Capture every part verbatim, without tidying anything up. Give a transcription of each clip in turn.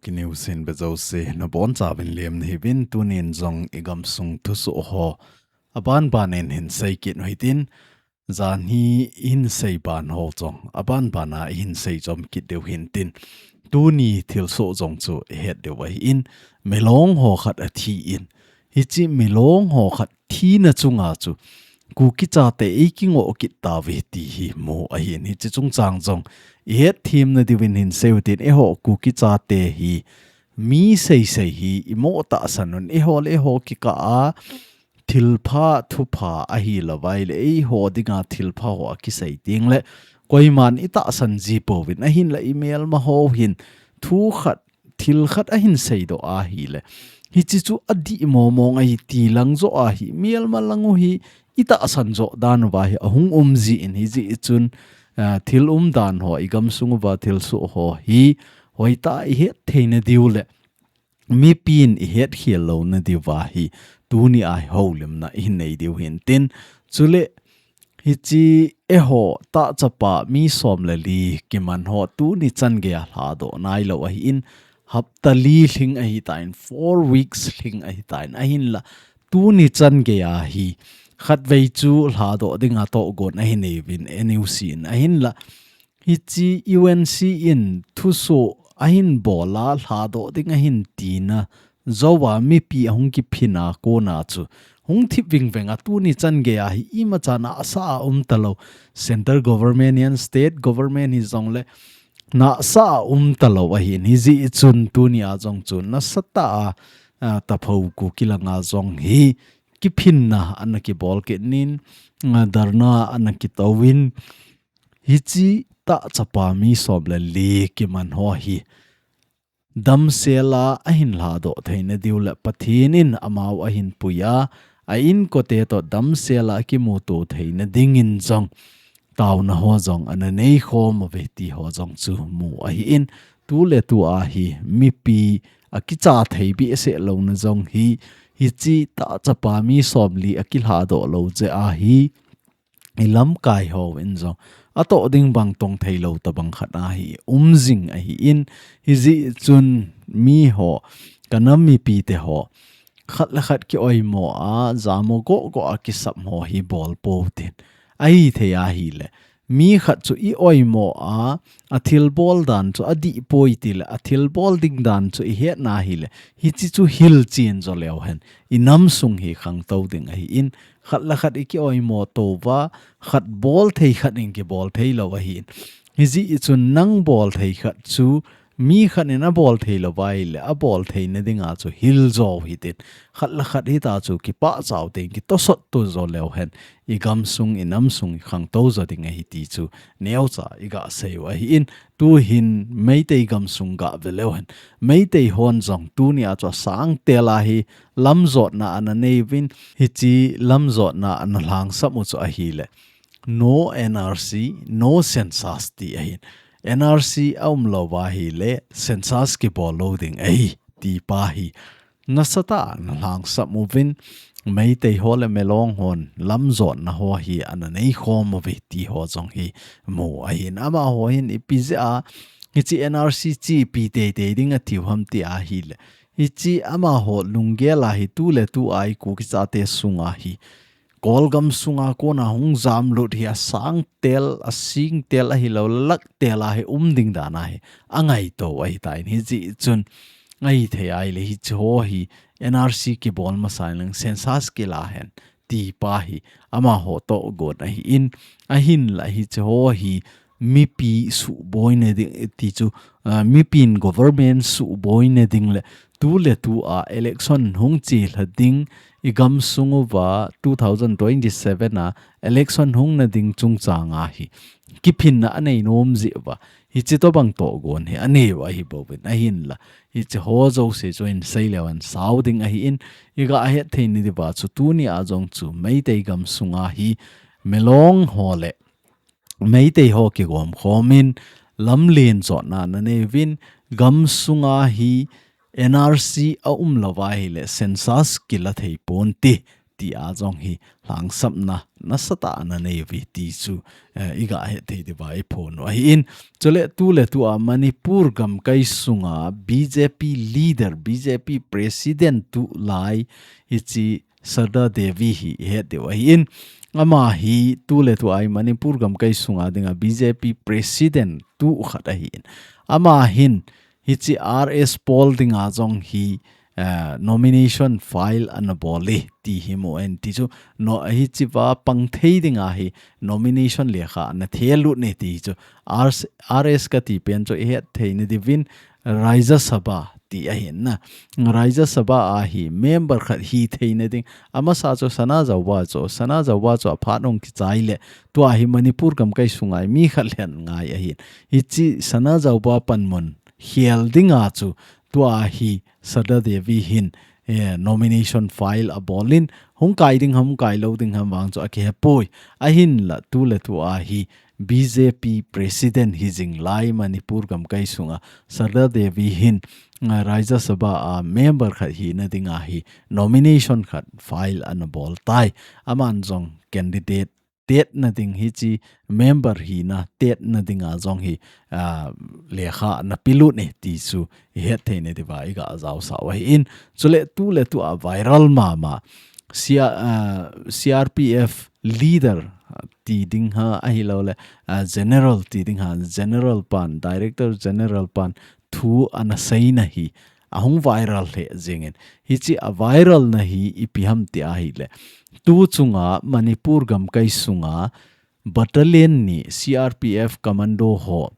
Ki news hin be jouse nabonchauvin lem nahiuvin, tunin jong igamsung thusoh ho aban banin hin sei kit u hitin, janhi ihin sei ban ho jong aban bana ihin sei jom kit diu hintin. Tuni thilsoh jong chu ihet diu ahin, milong ho khat athi in, hiche milong ho khat thina chunga chu Kuki chate eikingoh kit tauve ti hi mu ahin, hiche chungchang jong ihet themna diuvin hin sei utin, eiho Kuki chate hi mi seisei hi imo tahsan un, eiho le eiho kikah a thilpha thupha ahilouva ahile eiho dinga thilpha ho akisei tengle koiman itahsan ji pouvin, ahinla imelma ho hin thu khat thil khat ahin seidoh ahile, hiche chu adih momong ahi ti lang joh ahi, melma lang u hi itahsan joh dan uva hi ahung um jin, hijeh chun, ah, thil umdan ho, igamsung uva thilsoh ho hi hoitah a ihet theina diu le mipin ihet khel louna diuva hi tunia hi houlimna ihin nei diu hintin. Chule hiche eiho tahchapa mi som le li kiman ho tuni chan geia lhadoh nailou ahin, hapta li lhing ahitan, four weeks lhing ahitan, ahinla tuni chan geia hi khatvei chu lhadoh dinga tohgon ahin neiyuvin, N U C in, ahinla hiche U N C in thusoh ahin bol a lhadoh ding ahin tina jouva mipi ahung kiphin a kona chu hung thip vingveng a, tuni chan geia hi imacha nahsah a um talou, central government hihen state government hijongle nahsah a um talou ahin, hijeh chun tunia jong chu nasatah a, a, Taphou Kuki langa jong hi kiphinna ana kibol kit in, a, dharna ana kitouvin, hiche tahchapa mi som le li kiman ho hi damsel a ahin lhadoh theina diu le Pathen in amau ahin puiya, a inkote toh damsel a akimuto theina dingin jong taona ho jong ana neikhom uve ti ho jong chu mu ahin, tuletua hi mipi akicha thei behseh louna jong hi, hiche tahchapa mi som li akilhadoh lou jeh a hi ilamkai hon jong atoh ding bang tong theilou tobang khat ahi um jing ahin, hijeh chun miho, kanam mipite ho khat le khat kioimo a, jamo gohgoh a kisap ho hi bol pou tin. Ahithei ahile mi khat chu ioimo a, athilbol dan chu adih poi tile, athilbol ding dan chu ihetna ahile, hiche chu hilchen jo leuhen inamsung hi khangtou ding ahin, khat le khat ikioimo touva, khat bolthei khat in kibol theilou ahin. Hijeh chun nang bolthei khat chu mi khat in abol theilou ahile, abol theina dinga chu hil jo hitin, khat le khat hita chu kipah chau teng kitosot to jo leuhen igamsung inamsung khangtou jo ding ahi ti chu neocha iga seiu ahin, tuhin Meitei gamsung gave leuhen Meitei hon jong tunia chu asangtel a hi lamjotna ana neiuvin, hiche lamjotna ana lhangsam u chu ahile, no N R C, no census ti ahin. N R C aumlouva ahile census kibol lou ding ahi ti pa hi nasatah a ana lhangsam uvin, Meitei ho le milong hon lamjotna ho hi ana neikhom uve ti ho jong hi mu ahin, amaho hin ipi jeh a hiche N R C chu ipi teitei ding atiu ham ti ahile, hiche amaho lunggel a hi tuletua i Kuki chate sunga hi Kolgam sunga kona hung jamlut hi asangtel, asingtel ahilou, laktel a hi um ding dan a hi angaito ahitan, hijeh chun ahithei ahile hiche ho hi N R C kibol masa inlang census kilahen ti pa hi amaho tohgon ahin, ahinla hiche ho hi mipi suhboina ding ti chu, ah, mipin government suhboina ding le tuletua election hung chelha ding, igamsung uva two thousand twenty-seven a election hungna ding chungchang a hi kiphinna anei nom jeh uva hiche tobang tohgon hi aneiu ahi bouvin, ahinla hiche ho jouse chu hin sei leuhen sao ding ahin, iga hetthei na diuva chu tunia jong chu Meitei gamsunga hi milong ho le Meitei ho kigomkhomin lamlen jotna ana neiuvin, gamsunga hi N R C aumlouva ahile census kila thei ponte tia jong hi lhangsapna nasatah a ana nei uve ti chu, eh, i ga het thei diuva i phon u ahi in. Chule tuletu a Manipur gamkai sunga B J P leader, B J P president tulai hiche Sharda Devi hi i het diu ahi in. Ama hi tuletu a hi Manipur gamkai sunga dinga B J P president tu khat ahi in. Ama hin hiche R S pol dinga jong hi, eh, nomination file ana bol e ti hi mu in ti chu, no, hiche va pang thei dinga hi nomination lekha ana thel lut e ti chu R S, R S kati pen chu i het thei nadiuvin Rajya Sabha ti ahi na. Rajya Sabha a hi member khat hi thei nading. Amasa chu Sanajaoba chu, Sanajaoba chu aphat hung kichai le tua hi Manipur gamkai sunga hi mi khat lhen ngai ahi. Hiche Sanajaoba panmun khel dinga chu tua hi Sharda Devi hin, eh, nomination file abol in, hung kai ding ham, hung kai lou ding ham vang chu akihe poi. Ahinla tuletu a hi B J P president hi jing lai Manipur gamkai sunga Sharda Devi hin, ah, Rajya Sabha a member khat hina dinga hi nomination khat file ana bol tai. Aman jong candidate tet nading hiche member hina tet nadinga jong hi, ah, lekha ana pe lut e ti chu i het thei nadiuva i ga jaosah u ahi in. Chule tuletu a viral mama C R, ah, C R P F leader, ah, ti ding ham ahilou le, ah, general ti ding ham, general pan, director general pan thu ana seina hi ahung viral lheh jing in. Hiche a viral na hi ipi ham ti ahile, tu chunga Manipur gamkai sunga battalion ni C R P F commando ho,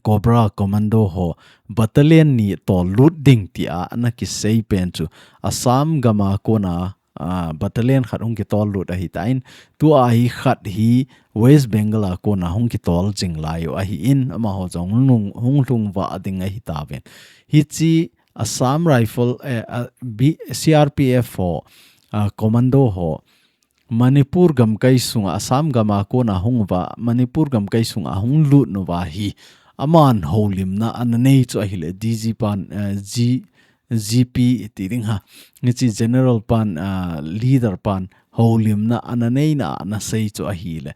Cobra commando ho, battalion ni tol lut ding tia ana kisei pen chu Assam gama kona, ah, battalion khat hung kitol lut ahi tan, tua hi khat hi West Bengal a kona hung kitol jing lai u ahi in, amaho jong hung lhung, hung lhung vah ding ahi tauvin. Hiche Assam Rifle, eh, ah, B-, C R P F ho, ah, commando ho, Manipur gamkai sunga, Assam gama kona hung uva, Manipur gamkai sunga hung lut nauva hi, aman houlimna ana nei chu ahile, D G pan, eh, G-, G P ti ding ham, hiche general pan, ah, leader pan houlimna ana neina ana sei chu ahile,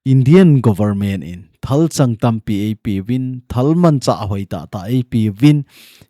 Indian government in thalchang tampi eipeuvin, thal manchah hoi tahtah eipeuvin,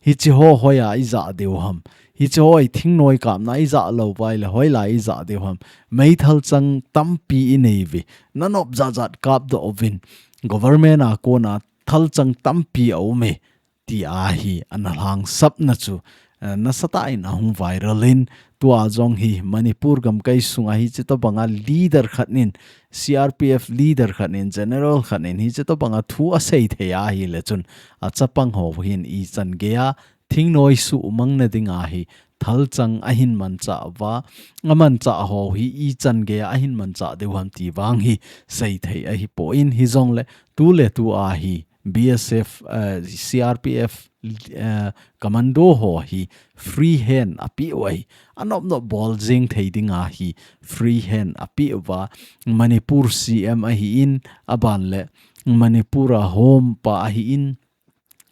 hiche ho hoiya ija diu ham, hiche ho hi thingnoi kapna ija lou uva ahile hoilai ija diu ham, meithal chang tampi inei uve, nanop jatjat kapdoh uvin, government a kona thalchang tampi aume, tia hi ana lhangsapna chu, eh, nasatah in ahung viral in, tua jong hi Manipur gamkai sunga hiche tobanga leader khat in, C R P F leader khat in, general khat in hiche tobanga thu asei thei ahile chun, achapang ho hin ichan geiya thingnoi suhmang nadinga hi thalchang ahin manchah uva, amanchah ho hi ichan geiya ahin manchah diu ham ti vang hi sei thei ahipoi in, hijongle tuletu a hi B S F, eh, C R P F, eh, commando ho hi free hand apeh u ahi. Anop nop bol jeng thei dinga hi free hand apeh uva, Manipur C M ahi in, aban le Manipur a home pa ahi in,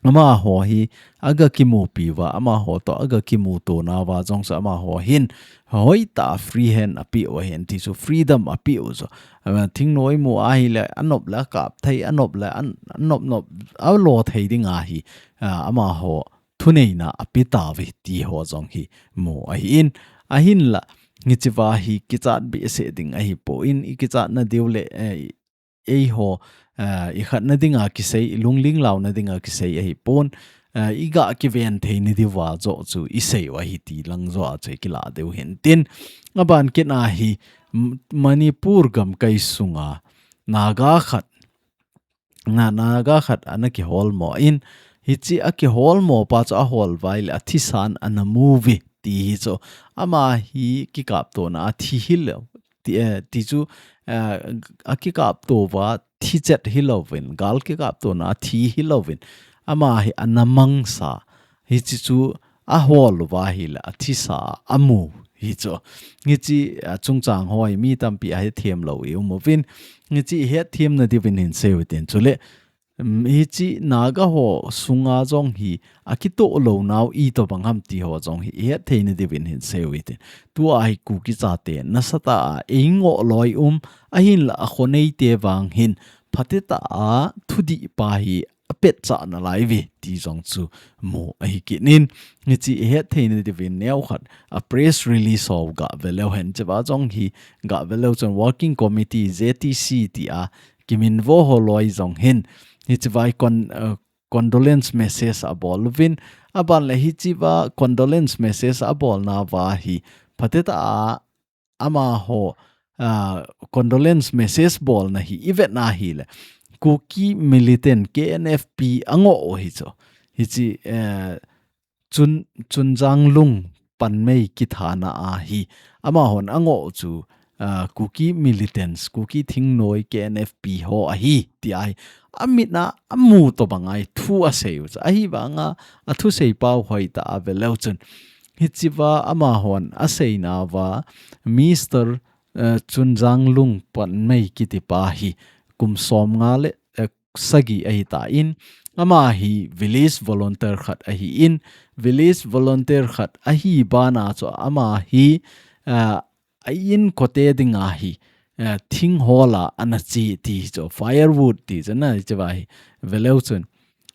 amaho hi aga kimupi uva, amaho toh aga kimuto nauva jong chu amaho hin hoitah free hand apeh u ahi in ti chu, freedom apeh u chu. Ama thingnoi mu ahile anop le akap thei, anop le an-, anop nop alo thei dinga hi, ah, amaho thuneina ape tauve ti ho jong hi mu ahi in. Ahinla, hiche va hi kichat behseh ding ahipoi in, i kichat nadiu le, eh, eiho, eh, i khatna dinga kisei, i lungling launa dinga kisei ahipon, eh, i ga kiven thei nadiuva joh chu i sei u ahi ti lang joh a chu i kilah diu hin tin. Aban kit a hi, M-, Manipur gamkai sunga Naga khat, na, Naga khat ana kiholmo in, hiche akiholmo pa chu ahol uva ahile athisan ana mu uve ti hi chu. Ama hi kikaptona athi hilou ti, eh, ti chu, eh, akikapto uva thi chet hilouvin, gal kikaptona athi hilouvin, ama hi ana mangsa, hiche chu ahol uva ahile athisa amu hi chu. Hiche, ah, chungchang ho hi mi tampi ahethem lou i um uvin. Hiche i hetthem nadiuvin hin sei u hitin, chule Hichi Naga ho sunga jong hi akitoh lou nau itobang ham ti ho jong hi ihet theina diuvin hin seiyu hitin. Tua hi Kuki chate nasatah a eingoh loi um ahinla akhoneite vang hin phatetah a thudih pa hi apetchah nalai uve ti jong chu mu ahi kit in. Hichi ihet theina diuvin neokhat a press release ho gah veleu hen, hichiva jong hi gah veleu chun Working Committee, J T C, tia kiminvo ho loi jong hin hichiva hi con-, uh, condolence message abol uvin, aban le hichiva condolence message abolna uva hi phatetah a amaho, uh, condolence message bolna hi ivetna hile Kuki militant K N F P angoh u hichu. Hichi, uh, Chun, Chunjanglung Panmei kithana a hi amahon angoh chu, uh, Kuki militants, Kuki thingnoi K N F P ho ahi ti ahi. Amitna amu tobang ahi thu aseiyu chu. Ahivanga athusei pau hoitah a veleu chun hichiva amahon aseina uva Mister, uh, Chunjanglung Panmei kitipa hi kum somnga le, uh, sagi ahitan, ama hi village volunteer khat ahin, village volunteer khat ahi bana chu ama hi, uh, a inkote dinga hi, uh, thing hola ana che ti chu, firewood ti chu na, hichiva hi veleu chun.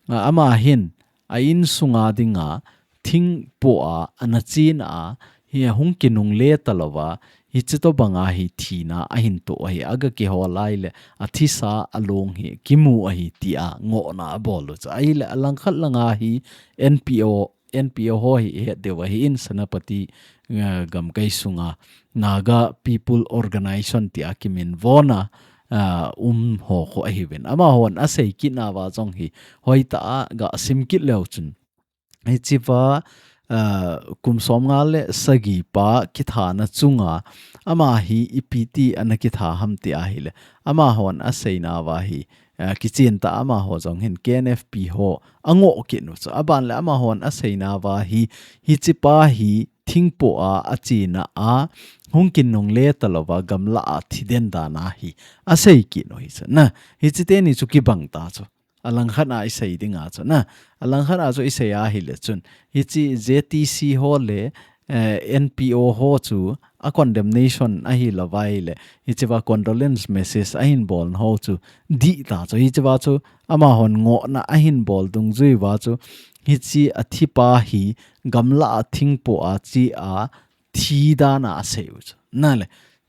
Uh, ama hin a insunga dinga thingpoh a ana chena a, hi ahung kinungle talouva, hichi tobanga hi thina ahin toh ahi, aga kihol lai le athisa along hi kimu ahi tia ngohna abol u chu. Ahile alangkhat langa hi N P O, N P O ho hi ihet diu ahin Senapati, uh, gamkai sunga Naga People Organization tia kiminvona, uh, um ho khu ahiuvin. Amahon asei kitna uva jong hi hoitah a gah sim kit leu chun hichiva, uh, kum somnga le sagi pa kithana chunga ama hi ipi ti ana kitha ham ti ahile, amahon aseina uva hi, uh, kichentah a amaho jong hin K N F P ho angoh kit u chu. Aban le amahon aseina uva hi, hichipa hi thingpoh a achena a hung kinungle talouva gamlah a thiden dan ahi asei kit u hi chu. Na, hichi teni chu kibang ta chu. Alangkhat a isei dinga chu na. Alangkhat a chu isei ahile chun hichi J T C ho le, eh, N P O ho chu a condemnation ahilouva ahile, hichiva condolence message ahin bolna ho chu dih ta chu. Hichiva chu amahon ngohna ahin bol dungjui uva chu hichi athipa hi gamlah a thingpoh a che a thi dan a asei u chu. Na le,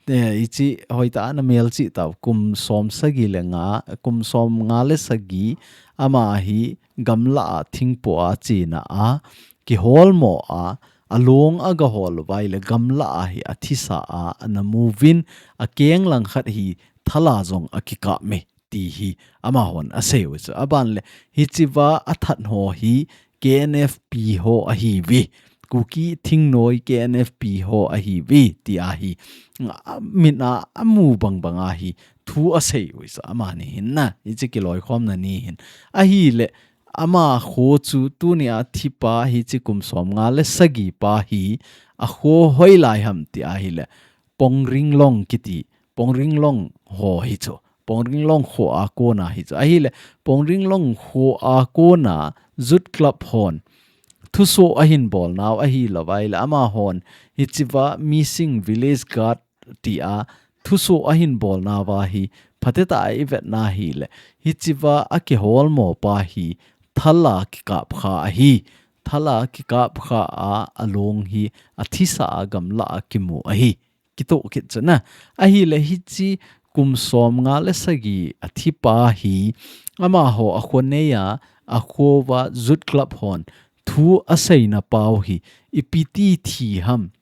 eh, hichi hoitah a na melchih tau, kum som sagi le nga, kum somnga le sagi ama hi gamlah a thingpoh a chena a kiholmo a, along aga hol uva ahile gamlah a hi athisa a ana mu uvin, akeng langkhat hi thala jong akikap e ti hi amahon asei u chu. Aban le hichiva athat ho hi K N F P ho ahiuve, Kuki thingnoi K N F P ho ahiuve ti ahi. Amitna amu bangbang ahi thu asei u chu amani hin na, hichi kiloikhomna ni hin. Ahile ama kho chu tunia thipa hichi kum somnga le sagi pa hi akho hoilai ham ti ahile Pongringlong kiti, Pongringlong ho hi chu. Pongringlong kho a kona hi chu. Ahile, Pongringlong kho a kona Youth Club hon thuso ahin bolnau ahilouva ahile, amahon hichiva Missing Village Guard tia thuso ahin bolnauva hi phatetah a ivetna hile, hichiva akiholmo pa hi thala kikap kha ahi. Thala kikap kha a, along hi athisa a gamlah a kimu ahi. Kitoh kit chu na. Ahile hichi kum somnga le sagi athipa hi amaho akhonei a, akhouva Youth Club hon thu aseina pau hi ipi ti thi ham,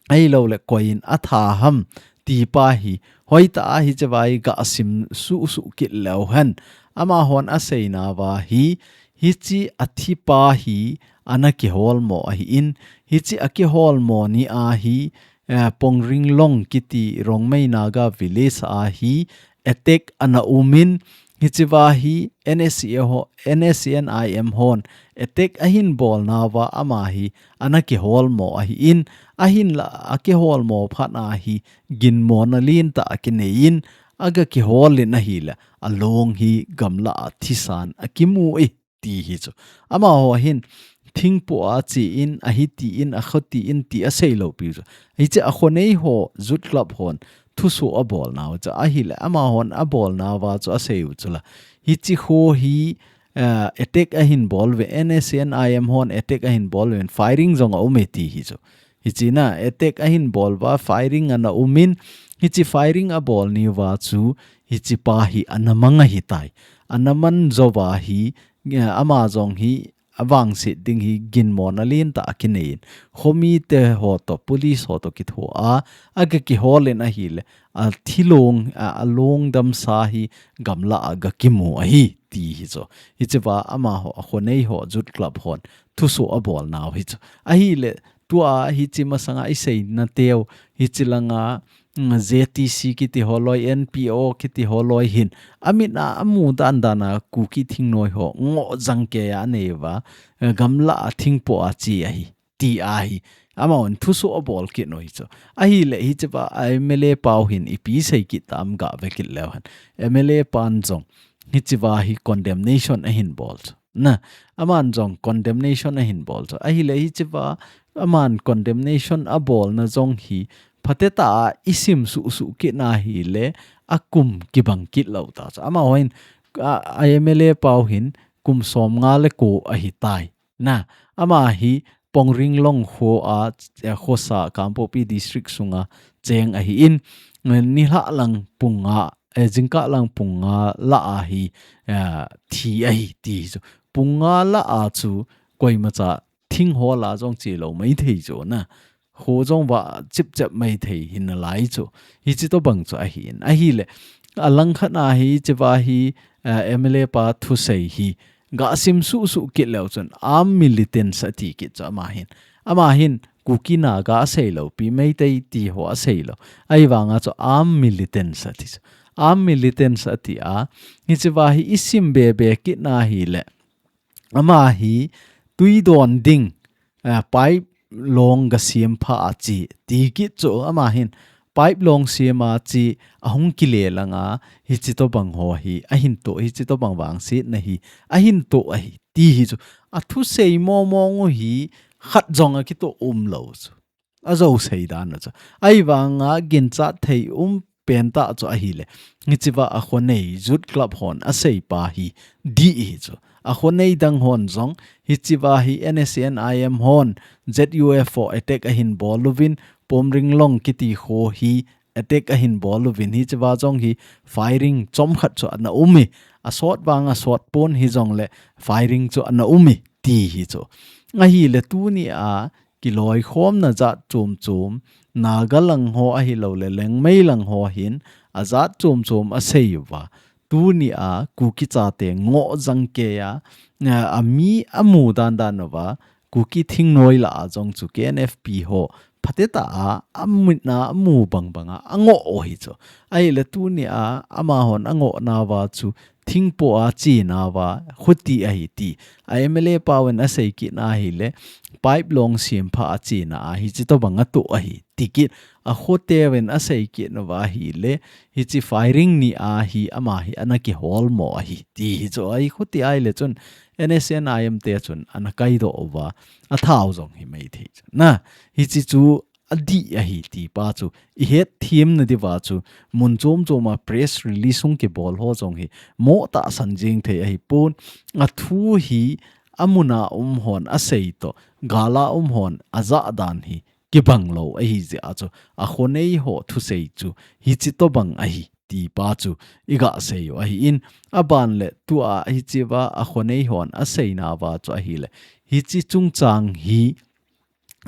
ahilouleh koi in atha ham ti pa hi hoitah a hichiva hi gah sim suhsuh kit leu hen. Amahon aseinauva hi, hichi athipa hi ana kiholmo ahin, hichi akiholmo ni a hi, eh, Pongringlong kiti Rongmei Naga village a hi attack ana umin, hichiva hi N S C N ho, N S C N I M hon attack ahin bolnauva ama hi ana kiholmo ahin, ahinla akiholmo phat a hi ginmona lentah akineiyin, aga kiholin ahile, along hi gamla a thisan akimu e, ti hi chu. Amaho hin, thingpo a chi in, ahi ti in, akho ti in, ti asei lou piu chu. Hiche akhonei ho, Youth Club hon, thuso abolnau chu. Ahile, amahon abolnauva chu asei u chu la. Hiche kho hi, eh, attack ahin bol uve, N S C N I M hon attack ahin bol uve, firing jong aum e ti hi chu. Hiche na, attack ahin bol uva, firing ana um in, hiche firing abol niuva chu, hiche pa hi ana mang ahitai. Ana man jouva hi, eh, ama jong hi, avangset ding hi ginmona lentah akinei in. Khomite ho toh, police ho toh kithoa, aga kiholin ahile, athilong, a, along damsa hi gamla a aga kimu ahi, ti hi chu. Hiche va amaho, akhonei ho, Youth Club hon, thuso abolnau hi chu. Ahile, tua hiche masanga isei nateu, hiche langa, mm, Z T C kiti holoi, N P O kiti holoi hin, amit a amu dandan a Kuki thingnoi ho, ngoh jangkei a anei uva, eh, gamla a thingpo a chi ahi, ti ahi. Amahon thuso abol kit u hi chu. Ahile hiche va M L A pau hin ipi sei kit tam gave kit leu hen. M L A pan jong, hiche va hi condemnation ahin bol chu. Na, aman jong condemnation ahin bol chu. Ahile hiche va, aman condemnation abolna jong hi, phatecha a isim suhsuh kit na hile, akum kibang kit lou ta chu. Amaho hin, a, a M L A pau hin, kum somnga le ko ahitai. Na, ama hi Pongringlong kho a, eh, khosa Kangpokpi District sunga cheng ahi in, eh, nilhah lang pung nga, eh, jingkah lang pung nga lah a hi, eh, thi ahi ti chu. Pung nga lah a chu koimacha thing hol a jong che lou maithei chu na. Kho jong va chipchep maithei hi nalai chu. Hiche tobang chu ahi in. Ahile, alangkhat a hiche va hi, eh, M L A pa thusei hi, gasim suhsuh kit leu chun, armed militants ati kit chu ama hin. Ama hin, Kuki Naga asei lou, pi Meitei ti ho asei lou. Ahivanga chu armed militants ati chu. Armed militants ati a, hiche va hi isim bebe kit na hile, ama hi tui don ding, eh, pipe long gasem pha a chi, ti kit chu ama hin, pipe long sem a chi, ahung kile langa, hiche tobang ho hi, ahin toh, hiche tobang vangsetna hi, ahin toh ahi, ti hi chu. Athusei momong u hi, khat jong akitoh umlou chu. Ajou sei dan u chu. Ahivanga ginchat thei um pen tah chu ahile. Hiche va akhonei Youth Club hon asei pa hi dih hi chu. Akhonei dang hon jong hiche va hi N S C N I M hon Z U F ho attack ahin bol uvin Pongringlong kiti kho hi attack ahin bol uvin hiche va jong hi firing chomkhat chu ana um e. Asot vang asot pon hijongle firing chu ana um e ti hi chu. Ahile tuni a kiloikhomna jat chom chom, Naga lang ho ahilouleh, Liangmai lang ho hin, ajat chom chom asei uva. Tuni a, Kuki chate ngoh jangkei a, a, ami amu dan dan uva, Kuki thingnoi lah a jong chu K N F P ho, phatecha a, amit na amu bang bang a, angoh u hi chu. Ahile tuni a, amahon angoh nauva chu, thingpo a chena uva, khuti ahi ti. A M L A pau in asei kit na hile, pipe long sem pha a chena a hiche tobang atoh ahi, ti kit. Akhote uvin asei kit nauva hile, hiche firing ni a hi ama hi ana kiholmo ahi, ti hi chu ahi khuti ahile chun N S C N I M te chun ana kaidoh uva, athau jong hi maithei chu. Na, hiche chu adih ahi ti pa chu, ihet them nadiuva chu, mun chom chom a press release hung kibol ho jong hi, mo tahsan jing thei ahipon, athu hi, amun a um hon asei toh, gal a um hon ajah dan hi, kibang lou ahi jeh a chu, akhonei ho thusei chu, hiche tobang ahi, ti pa chu, iga sei u ahi in, aban le tua hiche va akhonei hon asei nauva chu ahile, hiche chungchang hi,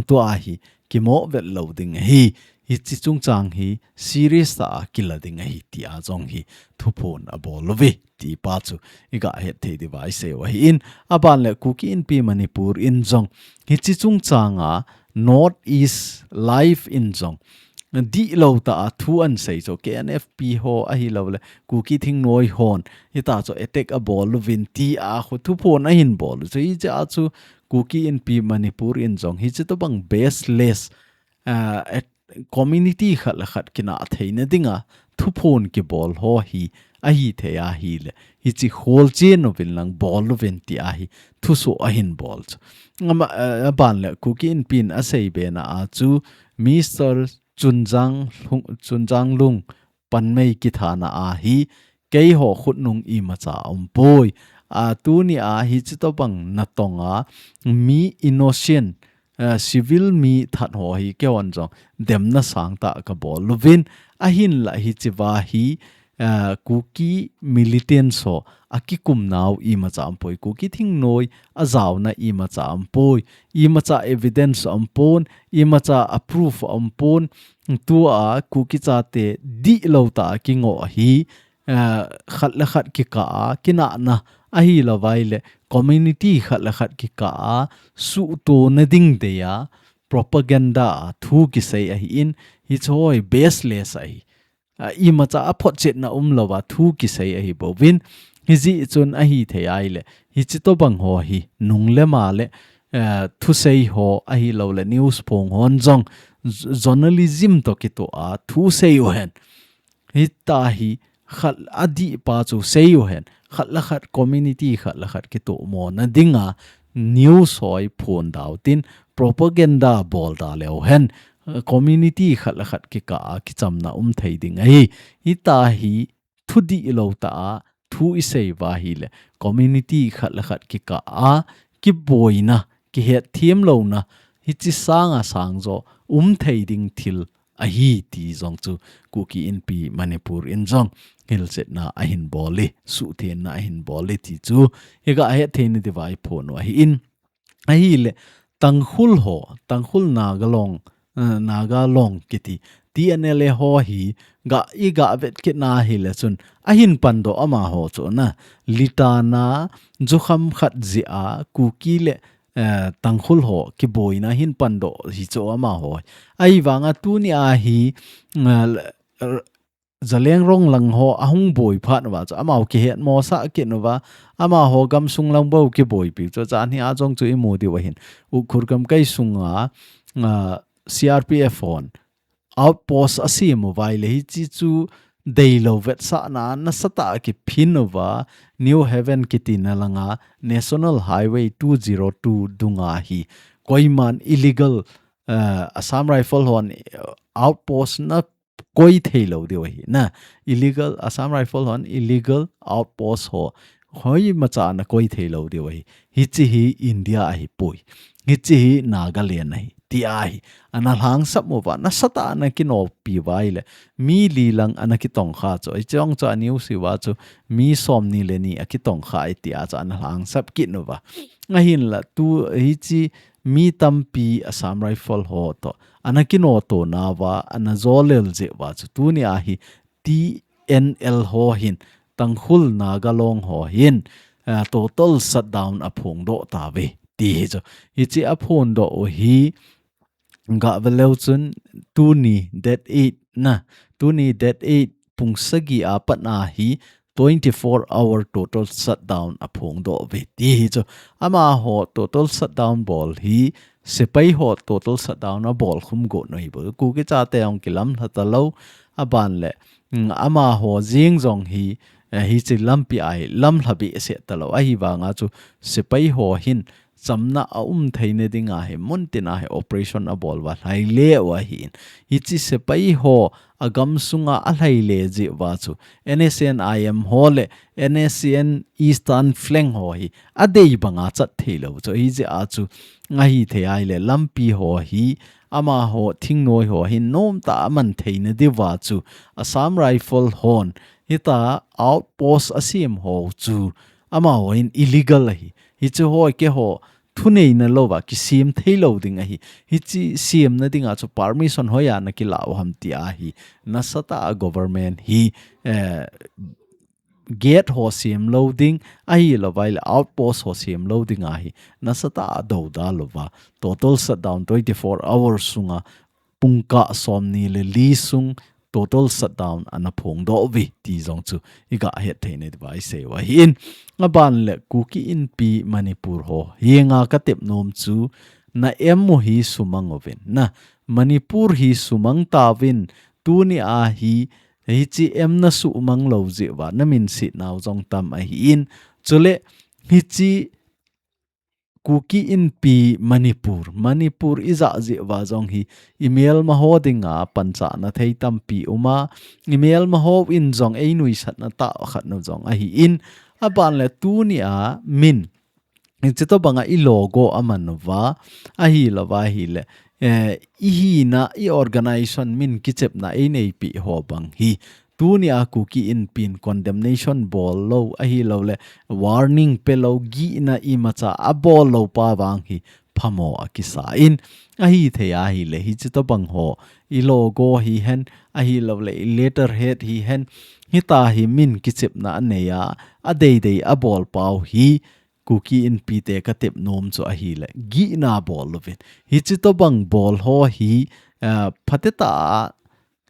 tua hi kimoh vet lou ding ahi, hiche chungchang hi serious tah a kila ding ahi tia jong hi thuphon abol uve ti pa chu iga het thei diuva isei u ahi in, aban le Kuki Inpi Manipur in jong hiche chungchang a North East Live in jong dihlou tah a thu ahin sei chu K N F P ho ahilouleh Kuki thingnoi hon hitia chu attack abol uvin tia khu thuphon ahin bol u chu hiche a chu Kuki Inpi Manipur in jong hiche tobang baseless, ah, at-, community khat le khat kinah theina dinga thuphon kibol ho hi ahi thei ahile, hichi kholchen uvin lang bol uvin ti ahi thusoh ahin bol chu. Ama, eh, aban le Kuki Inpi in asei bena a chu Mister Chunjang Lung, Chunjang Lung panmei kithana ahi keiho khutnung imacha umpoi. A tuni a hichi tobang natong a mi innocent, eh, civil mi that ho hi keihon jong demna sangtah kabol uvin ahinla hichi va hi, eh, Kuki militants ho akikum nau imacha umpoi, Kuki thingnoi ajaona imacha umpoi, imacha evidence umpon, imacha a proof umpon, tua Kuki chate dihlou tah a kingoh hi, eh, khat le khat kikah a kinahna ahilou vaile community khat le khat kikah a suhtona ding dia propaganda a thu kisei ahin, hichi ho hi baseless ahi. A, imacha a photchetna umlou va thu kisei ahi bouvin. Hijeh chun ahi thei ahile, hichi tobang ho hi nung le ma le, eh, thusei ho ahilou le news phong hon jong j-, journalism to kitoh a thusei uhen. Hita hi khat adih pa chu sei uhen. Khat le khat community khat le khat kitoh mona dinga news ho hi phong dau tin propaganda bol da leu hen. Community khat le khat kikah a kichamna um thei ding ahi. Hita hi thu dihlou tah a thu isei va ahile community khat le khat kikah a kiboina, kihetthem louna, hichi sanga sangjo um thei ding thil ahi ti jong chu Kuki Inpi Manipur in jong hilchetna ahin bol e, suhthenna ahin bol e ti chu iga hetthei na diuva iphon u ahin. Ahile, Tangkhul ho, Tangkhul Naga Long, eh, Naga Long kiti, T N L A ho hi, ga, iga vet kit na ahile chun, ahin pandoh amaho chu na, litana, jukham khat jeh a, Kuki le, eh, Tangkhul ho, kiboina ahin pandoh hi chu amaho. Ahivanga tuni a hi, eh, Zeliangrong lang ho ahung boi phat uva chu, amaho kihetmosah kit uva, amaho gamsung lang bou kiboipi chu, chani a jong chu imu diu ahin. Ukhrul gamkai sunga, ah, C R P F hon outpost asem uva ahile hichi chu deilou vetsahna nasatah a kiphin uva, New Haven kitina langa National Highway two zero two dunga hi koiman illegal, ah, Assam Rifle hon, ah, outpost na koi theilou diu ahi. Na, illegal, Assam Rifle hon illegal outpost ho, hoimacha ana koi theilou diu ahi. Hichi hi India ahipoi. Hichi hi Nagaland ahi. Ti ahi. Ana lhangsap uva, nasatah a ana kinopi uva ahile, mi li lang ana kitongkha chu. Hichi jong chu a news uva chu, mi somni le ni akitongkha e tia chu ana lhangsap kit uva. Ahinla tu hichi mi tampi Assam Rifle ho to ana kinoto nauva, ana jolel jeh uva chu tuni a hi T N L ho hin, Tangkhul Naga Long ho hin, ah, total shutdown aphongdoh tauve ti hi chu. Hichi aphongdoh u hi, ga vet leu chun tuni date eight na, tuni date eight pung sagi a pat a hi twenty-four hour total shutdown aphongdoh uve ti hi chu. Amaho total shutdown bol hi, sepai ho total shutdown abol khum got u ahi bou. Kuki chate jong kilamlha talou, aban le, mm, amaho jeng jong hi, eh, hichi lampi a hi lamlha behseh talou. Ahivanga chu sepai ho hin chamna aum theina dinga hi muntin a hi operation abol uva lhaile u ahin. Hichi sepai ho agamsunga alhaile jeh uva chu N S C N I M ho le N S C N Eastern Flank ho hi adei banga chat theilou chu. Hijeh a chu ahi thei ahile lampi ho hi amaho thingnoi ho hin nomtah a man theina diuva chu Assam Rifle hon hita outpost asem ho chu amaho hin illegal ahi. Hichi ho keiho thuneina louva kisem theilou ding ahi. Hichi semna dinga chu permission hoiya nakila u ham ti ahi. Nasatah a government hi, eh, gate ho semlou ding, ahilou vaile outpost ho semlou ding ahi. Nasatah a doudal uva. Total shutdown twenty-four hours sunga pungkah somni le li sung total shutdown ana phongdoh uve ti jong chu iga hetthei na diuva isei u ahin. Aban le Kuki Inpi Manipur ho henga katep nom chu na em u hi sumang uvin. Na Manipur hi sumang tauvin, tuni a hi, hichi em na sumang lou jeh uva, na minset nau jong tam ahin. Chule, hichi Kuki Inpi Manipur, Manipur i jah jeh uva jong hi, i melma ho dinga panchahna thei tampi um a, i melma hon jong ei nuisatna tah khat nu jong ahin, aban le tuni a min, hichi tobanga i logo a man uva, ahilouva ahile, eh, i hina, i organization min kichepna ei neipi ho bang hi, tuni a Kuki Inpin condemnation bol lou, ahilou le warning pe lou, gihna imacha a bol lou pa vang hi phamo a kisa in, ahithei ahile, hichi tobang ho, i logo hihen, ahilou le i letterhead hihen, hita hi min kichepna a nei a, a deidei a bol pau hi, Kuki Inpi te ka tep nom chu ahile, gihna bol louvin. Hichi tobang bol ho hi, ah, phatecha a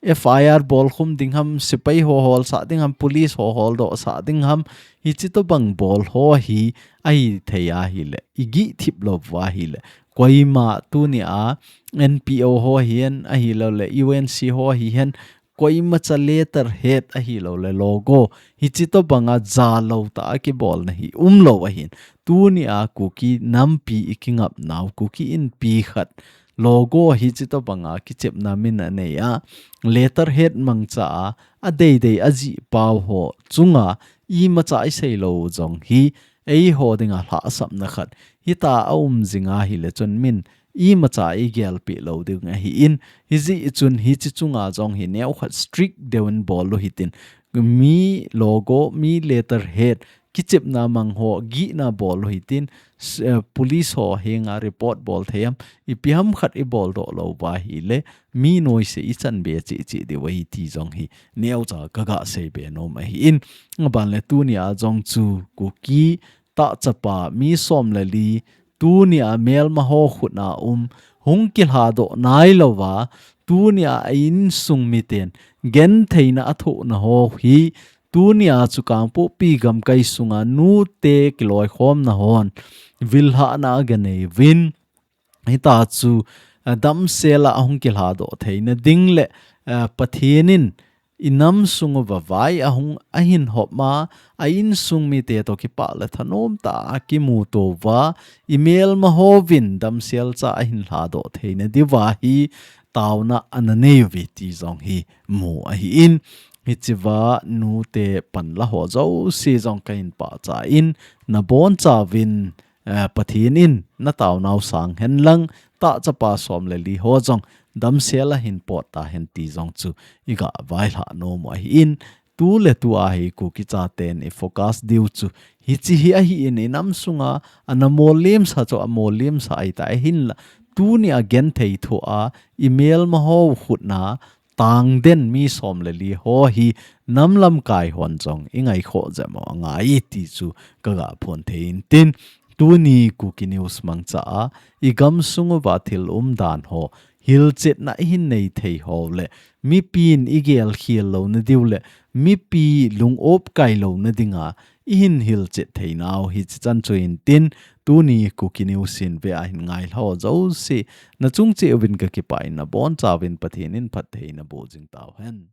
F I R bol khum ding ham, sepai ho holsah ding ham, police ho holdohsah ding ham, hichi tobang bol ho hi, ahithei ahile, i gih thip lou uva ahile. Koima tuni a N P O ho hihen, ahilou le U N C ho hihen, koimacha letterhead ahilou le logo, hichi tobanga ja lou tah a kibolna hi um lou ahin. Tuni a Kuki nampi i kingapnau, Kuki Inpi khat logo hichi tobanga kichepna min a nei a, letterhead mangcha a, a deidei a jih pau ho chunga, imacha i sei lou jong hi, ei ho dinga lhahsamna khat hita a um jing ahile chun min imacha i gelpi lou ding ahin, hijeh chun hichi chunga jong hi neokhat strict deuvin bol u hitin, mi logo, mi letterhead, kichepna mang ho, gihna bol u hitin, s-, eh, police ho henga report bol thei ham, ipi ham khat i boldoh lou uva ahile, mi noise i chanbe cheh cheh diu ahi ti jong hi, neocha ka ga seibe nom ahin, aban le tuni a jong chu Kuki tahchapa mi som le li, tuni a melma ho khut a um, hung kilhadoh nailouva, tuni a a insung miten gentheina a thohna ho hi, tuni a chu Kangpokpi gamkai sunga nute kiloikhomna hon vilhahna a ga nei uvin, hita chu, eh, damsel a hung kilhadoh theina ding le, eh, Pathen in i nam sung uva vai a hung a hin hop ma, a insung mite toh kipah le thanom tah a kimuto uva, i melma hovin damsel cha a hin lhadoh theina diuva hi taona ana nei uve ti jong hi mu ahin, hichea nute panla ho jouse jong ka hin pachat in, na bonchauvin, eh, Pathen in na taonau sang hen lang, tahchapa som le li ho jong damsel a hin pot tahen ti jong chu i ga vaihlah nom u ahin, tu le tu a hi Kuki chaten i focus diu chu hichi hi ahin, i nam sunga ana molem sa chu a molem sa ahitai, ahinla tuni a genthei thoh a i melma ho khut a tangden mi som le li ho hi nam lamkai hon jong i ngaikhoh jep u angai ti chu ka ga phon thei intin, tuni Kuki News mangcha a i gamsung uva thil umdan ho hilchetna i hin nei thei ho le, mipin i gelkhel louna diu le, mipi lung-op kai louna dinga i hin hilchet theinau hichi chan chu intin, tuni Kuki News in ve a hin ngailha ho jouse, na chung cheh uvin ka kipah in, na bonchauvin Pathen in phattheina boh jing tauhen.